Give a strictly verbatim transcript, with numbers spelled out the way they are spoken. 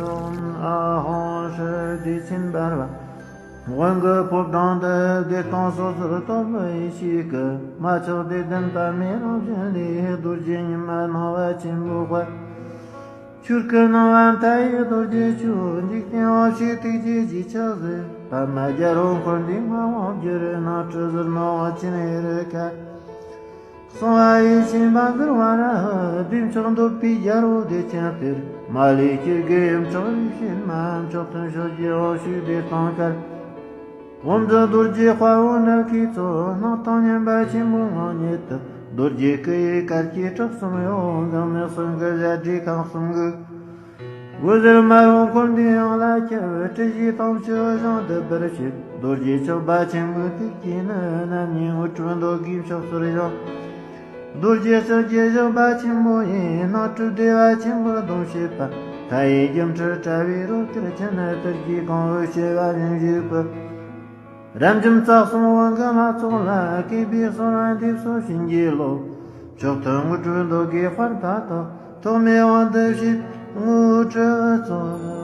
ཨ་ཧོ་ཧྲི་བདེ་ཆེན་འབར་བ། དབང་གི་ཕོ་བྲང་དུ་བདེ་སྟོང་སོ་སོར་རྟོག་པའི་ཤེས་ཀྱི། མ་ཆགས་བདེ་ལྡན་པདྨའི་རང་བཞིན་ལས། རྡོ་རྗེ་ཉི་མ་སྣང་བ་ཆེན་པོའི་དཔལ། ཆོས་སྐུ་སྣང་བ་མཐའ་ཡས་རྡོ་རྗེ་ཆོས། འཇིག་རྟེན་དབང་ཕྱུག་ཐུགས་རྗེའི་རྗེས་ཆགས་ཟེར། པདྨ་རྒྱལ་པོ་འཁོར་འདས་མ་འོངས་བརྒྱུད། སྣང་སྤྲུལ་ཟིལ་གནོན་དབང་ཆེན་ཧེ་རུ་ཀ། གསང་བ་ཡེ་ཤེས་འབར་འཛིན་ཝཱ་ར་ཧི། བདེ་མཆོག་འདོད་པའི་རྒྱལ་པོ་བདེ་ཆེན་གཏེར། མ་ལུས་སྐྱེ་དགུའི་ཡུམ་མཆོག་རིགས་བྱེད་མ། མཆོག་ཐུན་ཕྱོགས་བཅུའི་དབང་ཕྱུག་བདེ་སྟོང་གར། དབང་ཕྱུག་རྡོ་རྗེ་དཔའ་བོ་ནམ་མཁའི་མཚོ། སྣང་སྟོང་མཉམ་པ་ཆེན་པོའི་ངང་ཉིད་དུ། རྡོ་རྗེ་སྐུ་ཡི་གར་གྱིས་གྲགས་སམ་ཡང་། འཛམ་གླིང་གསུམ་གྱི་བཞད་སྒྲས་ཁམས་གསུམ་གྱི། འོད་ཟེར་དམར་པོ་འཁོར་འདས་ཡངས་ལ་ཁྱབ། སྲིད་ཞིའི་དྭངས་བཅུད་འོད་བཟང་འདི་ལྟར་བྱེད། རྡོ་རྗེ་ཕྱག་རྒྱ་ཆེན་པོའི་ཐུགས་ཀྱིས་ནི། རྣམ་གཉིས་དངོས་གྲུབ་མདོ་སྡེའི་ཕྱག་སོར་བཞེངས། རྡོ་རྗེ་ཕྱག་རྒྱའི་བཞག་པ་ཆེན་པོ་ཡིས། སྣང་སྤྲུལ་བདེ་བ་ཆེན་པོར་སྡོམ་བྱེད་པ། མཐའ་ཡས་སྒྱུ་འཕྲུལ་དྲ་བའི་རོལ་གར་ཅན། དར་གྱི་གོང་འོག་བྱེ་བ་བཞིན་བཞུགས་པའི། རབ་འབྱམས་རྩ་གསུམ་དབང་གི་ལྷ་ཚོགས་ལ། བསྐལ་པའི་གསང་བ་འདེབས་སོ་བྱིན་གྱིས་རློབས། མཆོག་ཐུན་དངོས་གྲུབ་མདོ་སྡེའི་དཔལ་མཐའ་དག། ཐོགས་མེད་དབང་དུ་བྱས་དངོས་གྲུབ་སྩོལ།